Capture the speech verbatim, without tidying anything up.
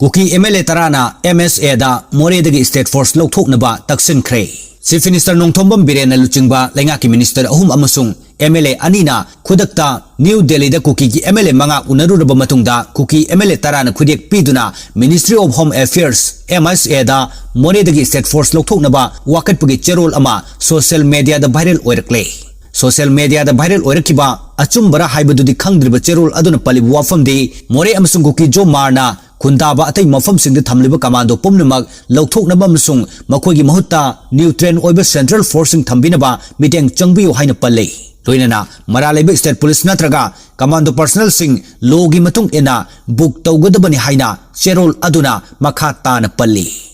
Kuki M L A ꯇꯔꯥꯅ M S ꯑꯦꯗ ꯃꯣꯔꯦꯗꯒꯤ state force ꯂꯧꯊꯣꯛꯅꯕ ꯇꯛꯁꯤꯟꯈ꯭ꯔꯦ꯫ Chief Minister ꯅꯣꯡꯊꯣꯝꯕꯝ ꯕꯤꯔꯦꯟꯅ ꯂꯨꯆꯤꯡꯕ ꯂꯩꯉꯥꯛꯀꯤ minister ꯑꯍꯨꯝ ꯑꯃꯁꯨꯡ ꯑꯦꯝ ꯑꯦꯜ ꯑꯦ ꯑꯅꯤꯅ ꯈꯨꯗꯛꯇ ꯅ꯭ꯌꯨ ꯗꯦꯜꯂꯤꯗ ꯀꯨꯀꯤꯒꯤ ꯑꯦꯝ ꯑꯦꯜ ꯑꯦ ꯃꯉꯥ ꯎꯅꯔꯨꯔꯕ ꯃꯇꯨꯡꯗ ꯀꯨꯀꯤ ꯑꯦꯝ ꯑꯦꯜ ꯑꯦ ꯇꯔꯥꯅ ꯈꯨꯗꯦꯛ ꯄꯤꯗꯨꯅ Ministry of Home Affairs, M S ꯑꯦꯗ ꯃꯣꯔꯦꯗꯒꯤ state force ꯂꯧꯊꯣꯛꯅꯕ ꯋꯥꯀꯠꯄꯒꯤ ꯆꯦꯔꯣꯜ ꯑꯃ social mediaꯗ viral ꯑꯣꯏꯔꯛꯂꯦ꯫ Social mediaꯗ viral ꯑꯣꯏꯔꯛꯈꯤꯕ ꯑꯆꯨꯝꯕꯔ ꯍꯥꯏꯕꯗꯨꯗꯤ ꯈꯪꯗ꯭ꯔꯤꯕ ꯆꯦꯔꯣꯜ ꯑꯗꯨꯅ ꯄꯜꯂꯤꯕ ꯋꯥꯐꯝꯗꯤ ꯃꯣꯔꯦ ꯑꯃꯁꯨꯡ ꯀꯨꯀꯤ ꯖꯣꯃꯥꯔꯅ ꯈꯨꯟꯗꯥꯕ ꯑꯇꯩ ꯃꯐꯝꯁꯤꯡꯗ ꯊꯝꯂꯤꯕ commando ꯄꯨꯝꯅꯃꯛ ꯂꯧꯊꯣꯛꯅꯕ ꯑꯃꯁꯨꯡ ꯃꯈꯣꯏꯒꯤ ꯃꯍꯨꯠꯇ neutral ꯑꯣꯏꯕ central forceꯁꯤꯡ ꯊꯝꯕꯤꯅꯕ ꯃꯤꯠꯌꯦꯡ ꯆꯪꯕꯤꯌꯨ ꯍꯥꯏꯅ ꯄꯜꯂꯤ꯫ ꯂꯣꯏꯅꯅ ꯃꯔꯥꯜ ꯂꯩꯕ state police ꯅꯠꯇ꯭ꯔꯒ commando personnelꯁꯤꯡ lawꯒꯤ ꯃꯇꯨꯡ ꯏꯟꯅ book ꯇꯧꯒꯗꯕꯅꯤ ꯍꯥꯏꯅ ꯆꯦꯔꯣꯜ ꯑꯗꯨꯅ ꯃꯈꯥ ꯇꯥꯅ ꯄꯜꯂꯤ꯫